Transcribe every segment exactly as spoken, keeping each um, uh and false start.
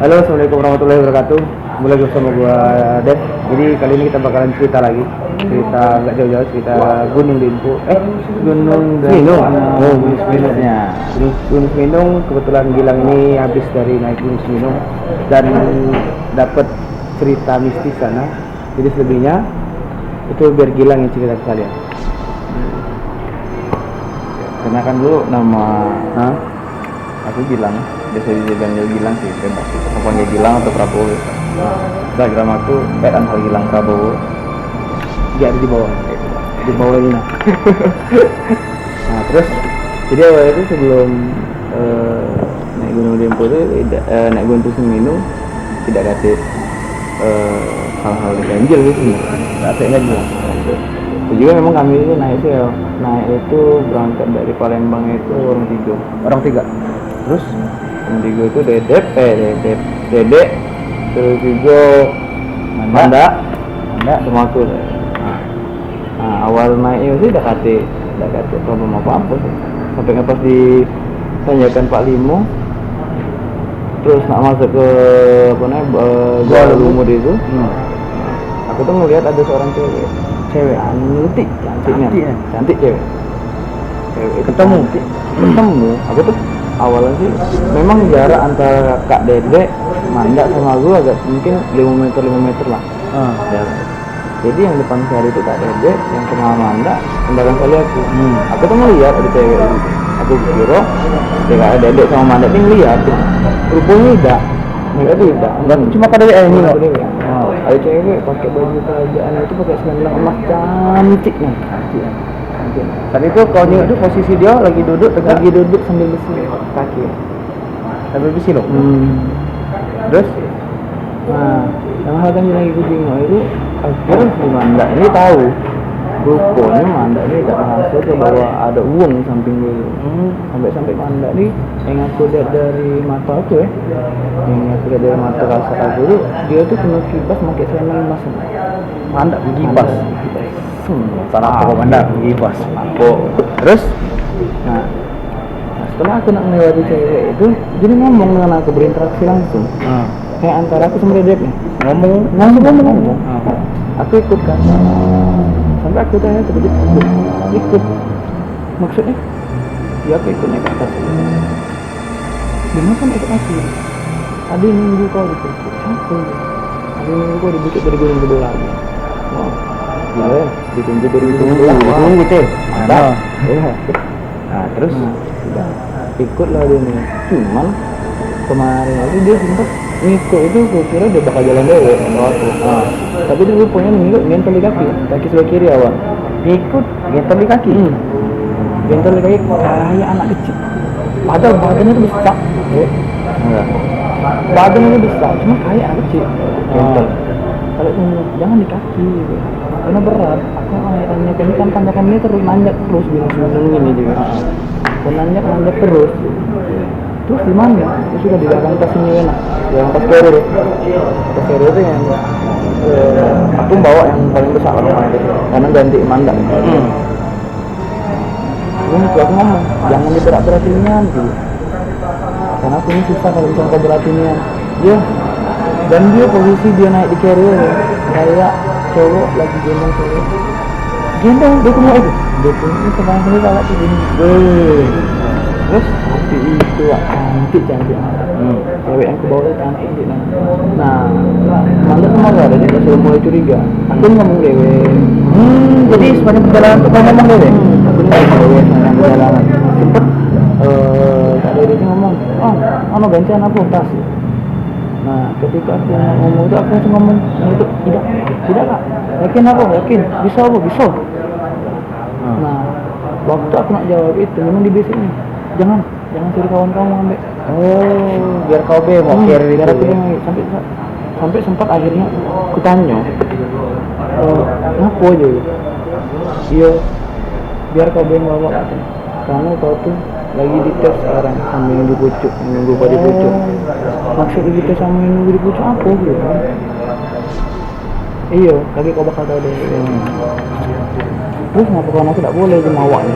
Halo, assalamualaikum warahmatullahi wabarakatuh. Kembali lagi bersama gua, Dev. Jadi kali ini kita bakalan cerita lagi. Cerita nggak jauh-jauh, cerita Gunung Dempo. Eh, Gunung Seminung. Oh, Gunung Seminung. Ya. Gunung, Gunung Seminung, kebetulan Gilang ini habis dari naik Gunung Seminung dan dapat cerita mistis sana. Jadi selebihnya itu biar Gilang yang cerita ke kalian. Perkenalkan dulu nama Hah? Aku Gilang, biasa dipanggil Gilang sih, bebas sih. Mau panggil Gilang atau Prabowo, bebas. Nah, Instagram aku at anhal gilang prabowo. Dia ada di bawah. Di bawah ini, nah. Nah, terus, jadi awalnya itu sebelum, eh, naik Gunung Dempo itu, tidak, eh, naik Gunung Seminung, tidak kate, eh, hal-hal yang ganjil gitu sebenarnya. Nggak ada yang ganjil. Itu juga memang kami itu naik sih ya. Naik itu berangkat dari Palembang itu orang tiga. Orang tiga. Terus? Orang tiga itu Dedep, eh, Dedep, Dedek, terus juga Manda. Manda. Manda. Sama aku. Nah, awal naik itu sih dah kate, dah kate problem apa-apa sih. Sampai ngepas di tanjakan Pak Limo, terus nak masuk ke apa namanya, eh, Gua Lumut itu. Hmm. Aku tuh ngeliat ada seorang cewek. Cewek? Cantik, cantiknya. Cantik, ya? Cantik cewek. Cewek itu Ketemu? Cantik. Ketemu. Aku tuh awalnya sih memang jarak antara Kak Dedek, Manda sama aku agak mungkin lima meter, lima meter lah. Ah. Ya. Jadi yang depan sehari itu Kak Dedek, yang tengah Manda, yang belakang kali aku. Hmm. Aku tuh ngeliat ada cewek gitu. Aku kira, ya Kak Dedek sama Manda ini ngeliat. Rupanya tidak. Mereka tuh tidak. Dan cuma Kak Dedek yang nengok. Ada cewek pakai baju kerajaan itu, pakai selendang emas, cantik nih. Cantik, cantik. Tadi tuh kau nengok tuh posisi dia lagi duduk tegak. Lagi duduk sambil besi kaki. Sambil besi loh. Hmm. Terus? Nah, yang hal kan lagi ku tengok itu, akhirnya si Manda ini tahu. Rupanya Manda ini tak merasa ke bahwa ada uang di samping dia. Hmm. Sampai-sampai Manda ni, yang aku lihat dari mata aku, eh, yang aku lihat dari mata kasat aku tu, dia tu kena kibas pakai selendang emas. Manda kibas. Hmm, salah apa kau Manda kibas? Aku. Terus? Nah, nah, setelah aku nak melewati cewek itu, dia ni ngomong dengan aku, berinteraksi langsung. Ah. Kayak antara aku sama dia ni. Ngomong, langsung ngomong, ngomong. Ah. Aku ikut kan. Sampai aku tanya ke dia, ikut. Maksudnya? Ya aku ikut naik ke atas. Dia kan ikut aku. Ada yang nunggu kau di puncak. Siapa? Ada yang nunggu kau di bukit dari gunung sebelah. Wah, gila ya. Ditunggu dari gunung sebelah. Wah. Ditunggu, Cil. Mantap. Nah. Iya. Nah, terus? Nah, udah. Ikutlah dia ni. Cuman kemarin itu dia sempat ngikut itu, aku kira dia bakal jalan dewek atau apa. Nah, tapi dia rupanya ngikut ngentel di kaki, kaki sebelah kiri awak. Ngikut ngentel di kaki. Hmm. Ngentel di kaki kayak anak kecil. Padahal badannya tuh besar. Ya. Enggak. Badannya tuh besar, cuma kayak anak kecil. Ngentel. Kalau ini, jangan di kaki. Karena berat. Aku hanya tanjakan ini kan, tanjakan ini terus nanjak terus, gunung Semeru ini juga. Heeh. Dan nanjak, nanjak terus. Terus di mana? Ya sudah, di dalam tas ini enak. Yang tas carrier. Tas carrier itu yang, eh, aku bawa yang paling besar kan, karena ganti Manda. Hmm. Terus aku ngomong, "Jangan diberat-beratin nian," gitu. Karena aku ini susah kalau misalnya kau beratin nian. Iya. Dan dia posisi dia naik di carrier ya. Kayak cowok lagi gendong cewek. Gendong, dia punya itu. Dia punya itu, sekarang ini kayak gini. Weh. Terus? Tapi itu, Wak, cantik, cantik. Hmm. Cewek yang aku bawa itu cantik. Nah, Manda sama gak ada, dia sudah mulai curiga. Aku ngomong dewe. Hmm, jadi sepanjang perjalanan tuh kau ngomong dewe? Hmm, aku ni ngomong dewe sepanjang perjalanan. Sempet, eh, Kak Dewi ni ngomong, "Oh, anu, gantian aku tas." Nah, ketika aku ngomong itu, aku langsung ngomong, "Itu tidak, tidak, Kak. Yakin apa? Yakin? Bisa apa? Bisa." Hmm. Nah, waktu aku nak jawab itu, memang dibisik ni, "Jangan, jangan suruh kawan kamu ambek." Oh, biar kau be mau Hmm, care biar itu aku ya. Yang sampai, sampai sempat akhirnya kutanya, "Eh, ngapo aja ya?" "Iya, biar kau be yang bawa," katanya. "Karena kau tuh lagi dites sekarang sambil nunggu pucuk, nunggu kau di pucuk." Oh. "Maksud dites sama nunggu di pucuk apa gitu?" Iyo, kagek kau bakal tau deh. Terus ngapa kawan aku dak boleh je mawak ni?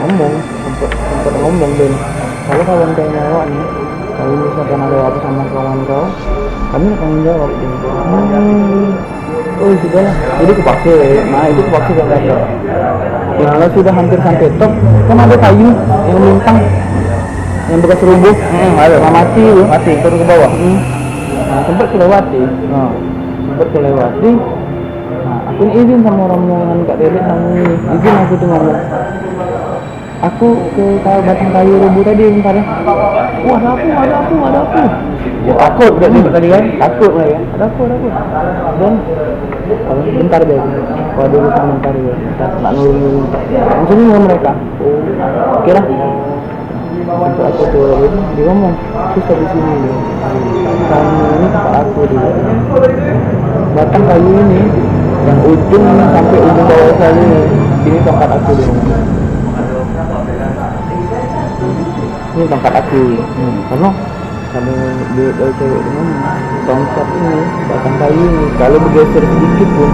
Ngomong, sempet, sempet ngomong dia ni. Kalau kawan kau nyawa ni, kalau misalkan ada apa sama kawan kau, kami nak tanggung jawab. Hmm. Oh, sudah lah. Jadi kupaksa, nah, itu kupaksa ke atas. Nah, kalau sudah hampir sampai top, kan ada kayu yang melintang, yang bekas rubuh. Hmm, ada. Nah, mati tu. Mati, turun ke bawah. Hmm. Nah, sempat kelewati. Nah, sempat kelewati. Nah, aku ni izin sama rombongan Kak Delik sama ni. Izin aku tu ngomong. Aku ke ka-, batang kayu rubuh tadi bentar ya. Oh, ada apa, ada apa, ada apa? Ya, takut budak tembak tadi kan? Takut lah ya. Ada apa, ada apa? Dan, oh, bentar deh. Aku ada urusan bentar ya. Bentar, nak nurun dulu. Langsung ngomong mereka. Oh, oke lah. Untuk aku tuh, dia ngomong, "Susah di sini, dia. Kamu ini tempat aku, dia. Batang kayu ini, yang ujung sampai ujung bawah sekali, ini tempat aku," dia ngomong. Ini tempat aku. Hmm. Karena sama dia, dia cewek tu ngomong, "Tongkat ini, batang kayu ini, kalau bergeser sedikit pun,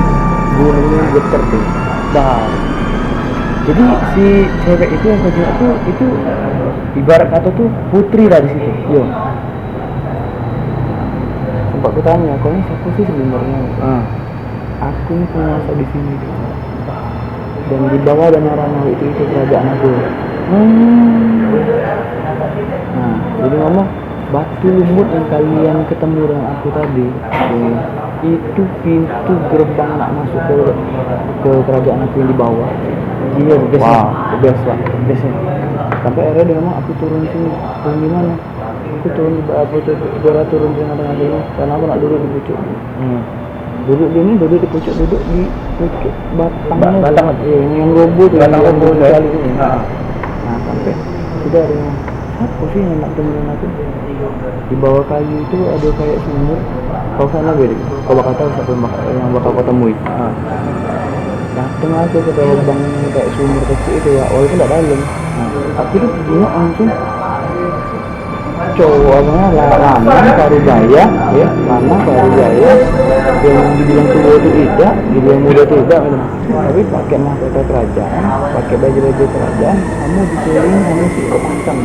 gunung ini getar tu." Dah. Jadi si cewek itu yang kau tengok tu, itu ibarat kata tu putri lah di situ. Yo. Sempat kutanya, "Kau ni siapa sih sebenarnya?" Ah. "Aku ni penguasa di sini, dia. Dan di bawah ada orang itu, itu kerajaan aku." Hmm. Nah, jadi ngomong, "Batu lumut yang kalian ketemu dengan aku tadi, itu pintu gerbang nak masuk ke, ke kerajaan aku yang di bawah." Iya, the best. Wah, the best, Pak. The best, ya. Sampai akhirnya dia ngomong, "Aku turun sini." "Turun di mana?" "Aku turun di bawah, aku tu, gua turun di tengah-tengah sini, karena aku nak duduk di pucuk." Hmm. Duduk di ni, duduk di pucuk, duduk di pucuk batangnya. Ba-, batang tu. Iya, yang, yang roboh tu, batang yang roboh tu, ya. Sekali ni. Ha. Nah, sampai sudah ada yang, "Siapa sih yang nak temuin aku?" Di bawah kayu itu ada kayak sumur. Kau sana, Beri. Kau bakal tahu siapa yang bakal, yang bakal kau temui. Ha. Datang aku ke lubang kayak sumur kecil itu ya, walaupun tak dalam. Nah, aku tu tengok langsung cowok, apa namanya, la-, lanang Parubaya, ya, lanang Parubaya, yang dibilang tua tu tidak, dibilang muda tu tidak, gitu. Tapi pakai mahkota kerajaan, pakai baju-baju kerajaan, kamu dikelilingi sama si Kok Macan.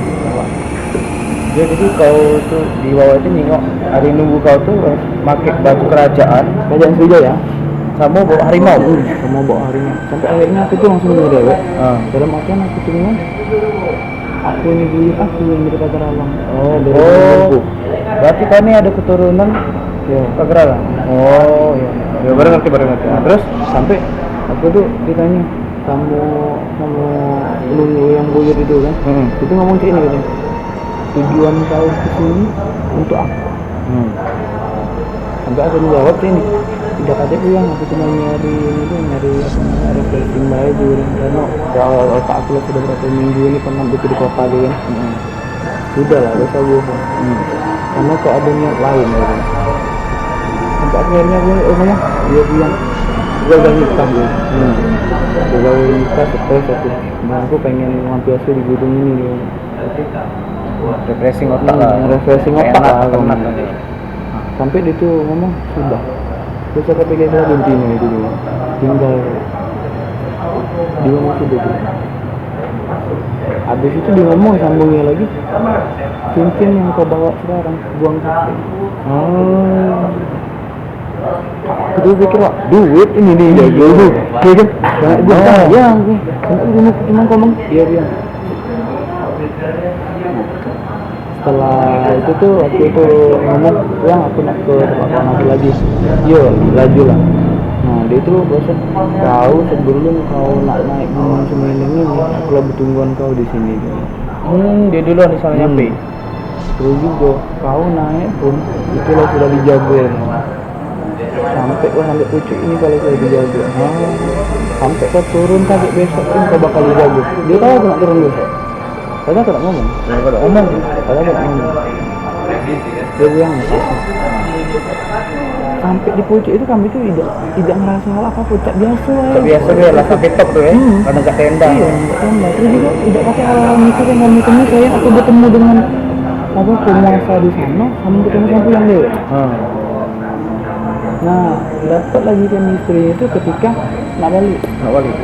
Ya, jadi kau tu di bawah tu nengok, hari nunggu kau tu pakai baju kerajaan. Kerajaan Sriwijaya. Sama bawa harimau. Hmm, sama bawa harimau. Sampai akhirnya aku tu langsung nyerewet. Ha. Dalam artian aku tu memang Aku ni buyut aku yang dari Pagar Alam. Oh, dari Buyut aku. Berarti kau ni ada keturunan, ya, Pagar Alam? Oh, iya. Ya, baru ngerti, baru ngerti. Nah, terus? Sampai aku tu ditanya sama, sama nunggu yang buyut itu kan. Hmm. Itu ngomong cak ini katanya, "Tujuan kau ke sini untuk apa?" Hmm. Sampai aku menjawab sini, "Tidak ada yang, aku cuma nyari ini tu, nyari apa namanya, refreshing bae juga kan. Karena ya, otak aku lah sudah berapa minggu ini penat gitu di kota gitu kan." Hmm. Sudah lah, dosa gue. Hmm. Karena kok ada niat lain gitu. Sampai akhirnya gue, oh, ngomong, "Iya, gue yang gagal nikah gitu." Hmm. Gagal nikah, stres aku. Nah, aku pengen lampiasnya di gunung ini gitu. Refreshing otak lah. Hmm, refreshing otak lah, penat, penat. Sampai dia tu ngomong, "Sudah." Terus aku pikir lagi intinya itu dulu. Tinggal dia ngomong sudah tu. Habis itu dia ngomong, sambungnya lagi, "Cincin yang kau bawa sekarang, buang sampah." Oh. Aku tu pikir, "Wah, duit ini nih, ya, dulu." Ya kan? Banyak duit, oh, sayang. Sampai aku cuma, cuma ngomong, "Iya, iya." Setelah itu tuh, aku tuh ngomong, "Yang aku nak ke tempat kawan aku lagi." "Yo, laju lah." Nah, dia tuh bosan. "Kau sebelum kau nak naik Gunung Semeru ini, aku lah bertungguan kau di sini." Hmm, dia duluan di sana nyampe. Terus juga, kau naik pun, itulah sudah dijaga. Sampai kau sampai pucuk ini kalau kau dijaga. Ha. Sampai kau turun kagek besok pun kau bakal dijaga. Dia tahu aku nak turun besok. Padahal aku nak ngomong. Ya, aku nak ngomong. Padahal aku nak ngomong. Dia bilang, sampai di pucuk itu kami tu tidak, tidak ngerasa hal apa-apa, tak biasa aja. Tak biasa aja lah, sampai top tu, eh. Hmm. Karena gak tenda. Iya, gak tenda. Terus juga tidak pakai hal-hal mikir yang kami temui selain aku bertemu dengan apa, penguasa di sana, sama bertemu sama yang lewat. Ha. Nah, dapat lagi chemistry itu ketika nak balik. Nak balik.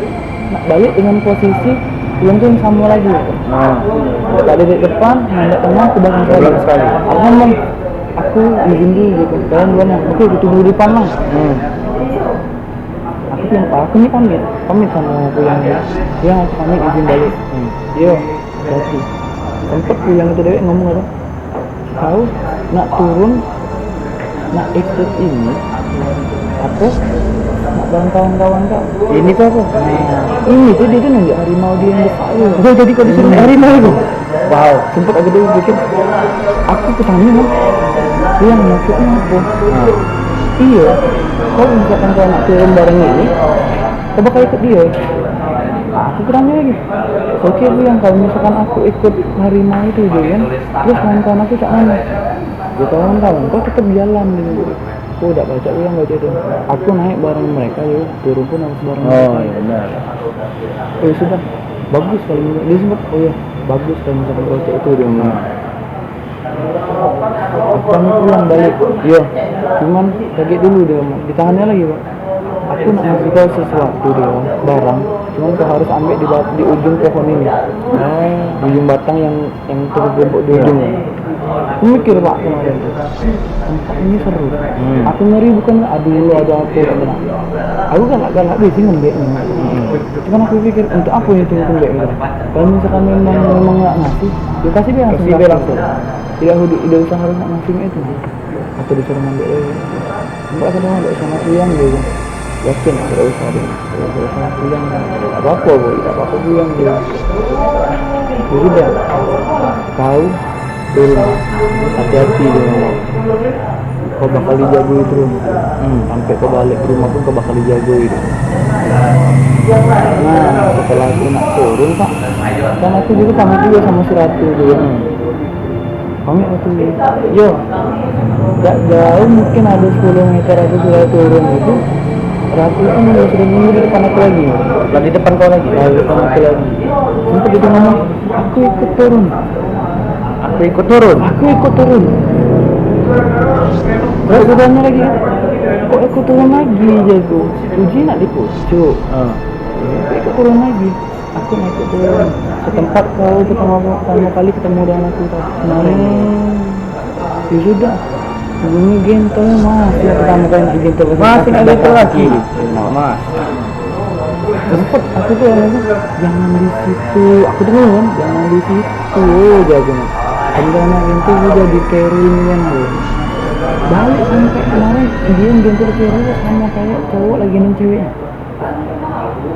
Nak balik dengan posisi Yang tu yang sama lagi gitu. Nah. Tak ada di depan, yang tak tengah, aku belakang sekali. Belakang sekali. Aku ngomong, "Aku izin dulu," gitu. "Kalian duluan ya." "Oke, aku tunggu di depan lah." Hmm. Aku bilang, "Aku ni pamit, pamit sama Kuyang ni. Yang aku pamit izin balik." Hmm. "Iyo, hati-hati." Sempet Kuyang itu dewek ngomong apa? Kau nak turun, nak ikut ini, apa? Nak bareng kawan-kawan kau. Ini tuh apa? Nah, ini tuh dia tuh nunjuk harimau dia yang besar tu. Oh, jadi kau disuruh naik harimau itu? Wow. Sempet aku dulu pikir, aku ketanya kan, yang maksudnya apa? Nah. Iya, kalau misalkan kau nak turun bareng ini, kau bakal ikut dia. Aku ketanya lagi. Oke, Kuyang, kalau misalkan aku ikut harimau itu, Kuyang, terus kawan-kawan aku cak mana? Ya, kawan-kawan kau tetap jalan gitu. Oh, dak pacak, Kuyang, baca itu. Aku naik bareng mereka, yo, turun pun harus bareng mereka. Oh, iya, benar. Oh, ya sudah. Bagus kalau menurut dia sempat. Oh ya, bagus kalau misalkan kau cak itu, dia ngomong. Nah. Aku pamit pulang balik. Iya. Cuman kaget dulu dia, ditahannya lagi, Pak. Aku nak ngasih kau sesuatu dia, barang. Cuman kau harus ambil di, ba- di ujung pohon ini. Oh. Di ujung batang yang yang terkelompok di ujung. Aku mikir, Pak, kemarin tuh. Tempat ini seru. Hmm. Aku ngeri bukan ada ular, ada apa, tak pernah. Aku galak-galak dia sih ngembek ni. Hmm. Cuman aku pikir, untuk apa itu ngembek gitu? Kalau misalkan memang memang nak ngasih, dia kasih dia langsung. Kasih dia langsung. Tidak, tidak usah harus nak ngasih itu. Atau disuruh ngambil lagi. Enggak, aku dah nggak usah ngasih yang dia. Yakin, tidak usah dia. Tidak usah ngasih yang. Tidak apa-apa, boy. Tidak apa-apa, Kuyang, dia. Ya sudah. Kau turun. Hati-hati, dia ngomong. Kau bakal dijagoi terus. Hmm. Sampai kau balik ke rumah pun kau bakal dijagoi, dia. Nah, setelah aku nak turun, Pak, kan aku juga pamit juga sama si Ratu juga. Hmm. Pamit aku. Yo, gak jauh, mungkin ada sepuluh meter aku sudah turun itu. Ratu itu sudah nunggu di depan aku lagi. Lah, di depan kau lagi? Lah, di depan aku lagi. Sempat dia ngomong, "Aku ikut turun." Aku ikut turun. Aku ikut turun. Terus dia tanya lagi, "Kok ikut turun lagi, jago? Uji nak di pucuk." Ah. Aku ikut turun lagi. Aku naik ke turun. Setempat kau pertama, pertama kali ketemu dengan aku tau, kemarin. Hmm. Ya sudah. Bunyi gentol masih pertama kali nak gentol. Masih nak gentol lagi. Nah, Mas. Sempet aku tuh, aku, "Jangan di situ." Aku tuh kan, "Jangan di situ," jago. Sambil nak gentol, gue jadi keril kan, bro. Balik sampai kemarin, dia gentol keril sama kayak cowok lagi neng ceweknya.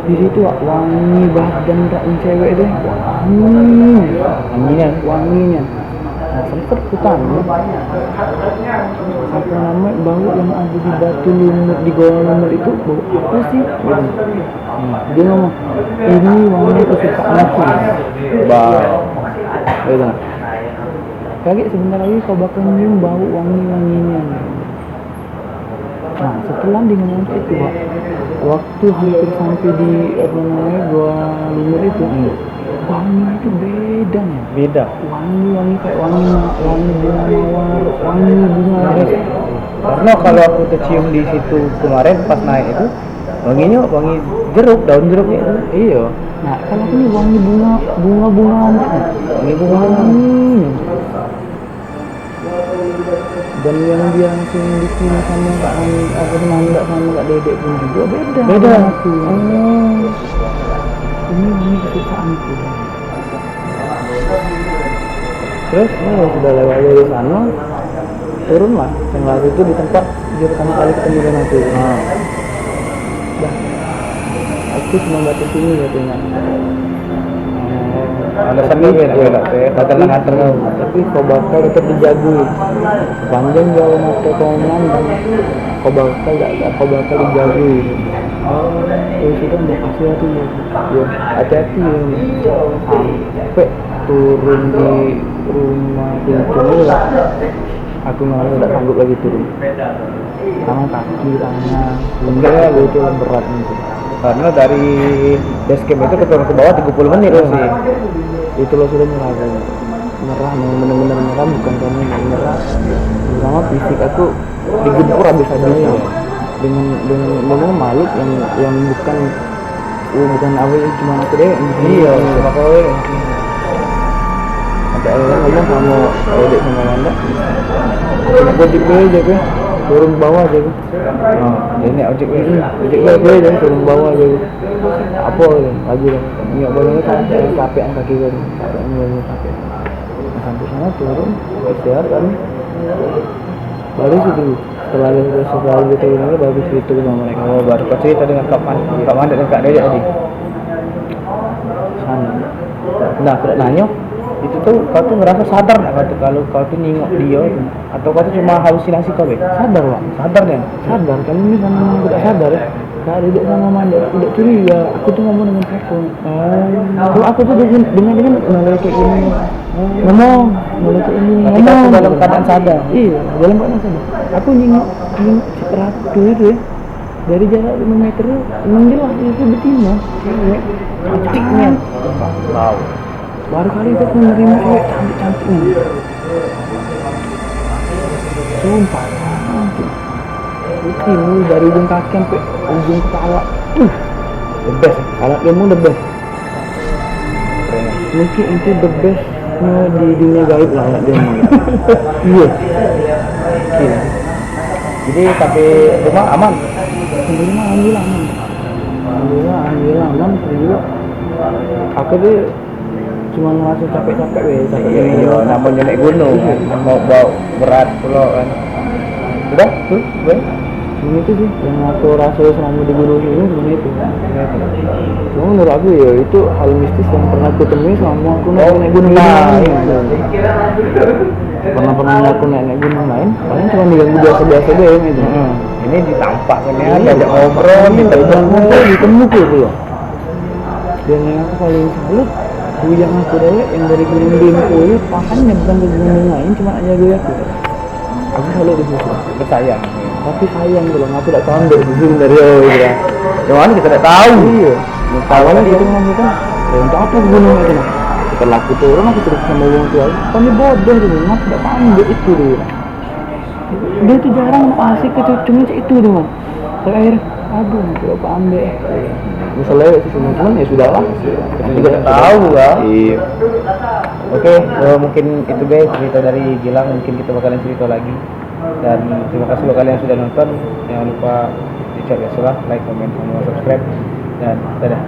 Di situ, Wak, wangi badan dak cewek tu. Wangi. Wanginya? Wanginya. Nah, sempet ku tanya, apa nama bau yang ada di Batu Lumut, di Goa Lumut itu, bau apa sih? Gitu. Hmm. Dia ngomong, "Ini wangi kesukaan aku." Bau. Gitu. Kaget, sebentar lagi kau bakal nyium bau wangi-wanginya. Nah, setelah dia ngomong kayak itu, Pak, waktu hampir sampai di, apa namanya, Goa Lumut itu, hmm, wanginya itu beda, ya. Beda. Wangi, wangi kayak wangi ma- wangi bunga mawar, wangi bunga. Karena kalau aku tercium di situ kemarin pas naik itu, wanginya wangi jeruk, daun jeruknya itu. Iya. Nah, kalau ini wangi bunga, bunga-bunga, wangi bunga. Hmm. Dan yang dia langsung bikin sama Kak An- apa tuh, Manda sama Kak Dedek pun juga beda. Beda. Sama aku. Oh. Ini, ini kesukaanku. Terus, oh, sudah lewat dari sana, turunlah. Yang lari itu di tempat dia pertama kali ketemu dengan aku. Ah. Dah. Aku cuma batas ini ya, Tuhan. Alasan kau gitu ya, Kak, ya? Tapi, tapi kau bakal tetap dijagoi. Panjang jauh mata kau memandang, kau bakal gak, gak kau bakal dijagoi. Oh, ya sudah, makasih ya, Tuhan. Ya, hati-hati ya. Sampai turun di rumah Kuncung itu, aku ngerasa gak sanggup lagi turun. Tangan kaki, tangannya, pundak aku itu berat gitu. Karena dari base camp itu ke turun ke bawah tiga puluh menit masih. Itu lo sudah nyerah aku. Nyerah, memang bener-bener nyerah, bukan karena nggak nyerah. Pertama fisik aku digempur habis-habisan. Dengan, dengan, dengan makhluk yang, yang bukan Oh, bukan apa, cuma aku deh. Iya, cuma kau deh. Sampai aku ngomong sama Ojek sama Manda. Aku nak Gojek dulu aja, gue. Turun bawah aja, gue. Oh, ini Ojek dulu. Ojek dulu, gue, dan turun bawah aja, gue. Apa, gue? Lagi, gue. Minyak bawah, gue, capek, capek, kaki gue. Capek, gue, capek. Nah, sampai sana turun, istirahat, kan. Baru situ. Setelah itu, setelah itu, baru cerita sama mereka. Oh, baru kau cerita dengan Kak Man, Kak Man dan Kak Dede tadi. Sama. Nah, aku nak nanya, itu tuh kau tuh ngerasa sadar nggak kau tuh kalau kau tuh nengok dia tuh? Atau kau tuh cuma halusinasi kau, Be? Sadar, Wak. Sadar, kan? Sadar, kalau misalnya memang tidak sadar, ya, Kak Dede sama Manda tidak curiga. Aku tuh ngomong dengan siapa? Oh. Kalau aku tuh dengan, dengan, dengan noleh kayak gini. Ngomong, noleh kayak gini. Berarti kau tuh dalam keadaan sadar? Iya, dalam keadaan sadar. Aku nyingok, nyingok si Ratu itu, ya. Dari jarak lima meter, menjelas itu betina, cewek. Cantiknya. Wow. Baru kali itu aku nerima cewek cantik-cantik ni. Sumpah. Betina dari ujung kaki sampai ujung kepala. Uh, the best. Alat ilmu the best. Mungkin itu the best di dunia gaib lah, alat ilmu. Iya. Iya. Jadi sampai rumah aman? Sampai rumah alhamdulillah aman. Alhamdulillah, alhamdulillah aman. Juga aku tuh cuma ngerasa capek-capek, weh, capek. Iya, iya, namanya naik gunung kan, mau bawa berat pulo kan. Sudah tuh, gue. Cuma itu sih yang aku rasa selama di gunung ini, cuma itu. Cuma menurut aku, ya, itu hal mistis yang pernah aku temui selama aku naik, oh, naik gunung, nah, ini. Pernah, pernah aku naik, naik gunung lain, paling cuma diganggu biasa-biasa aja, ya, gitu. Hmm, ini ditampakkan ya, iya, diajak ngobrol, ini ditemu, ngobrol, ditemu ke pulo. Dan yang aku paling salut, bujang aku dewek yang dari Gunung Dempo itu, pahan nyebrang ke gunung lain cuma hanya gue aku. Aku salut di situ. Bersayang. Tapi sayang gitu loh, aku tidak tahu ambil izin dari, oh, gitu kan. Yang mana kita tidak tahu. Iya. Awalnya kita ngomong kan, "Eh, untuk apa ke gunung itu, nah?" Setelah aku turun, aku cerita sama orang tua, "Kami bodoh dulu, kenapa tidak ambil itu dulu?" Dia tuh jarang asik ke cucungnya cak itu tuh, Bang. Terakhir, aduh, coba ambek. Masalah sih, cuman ya sudahlah. Kita juga tidak tahu lah. Iya. Oke, eh, mungkin itu, guys, cerita dari Gilang. Mungkin kita bakalan cerita lagi. Dan terima kasih buat kalian yang sudah nonton. Jangan lupa diucap ya, like, comment, sama subscribe. Dan dadah.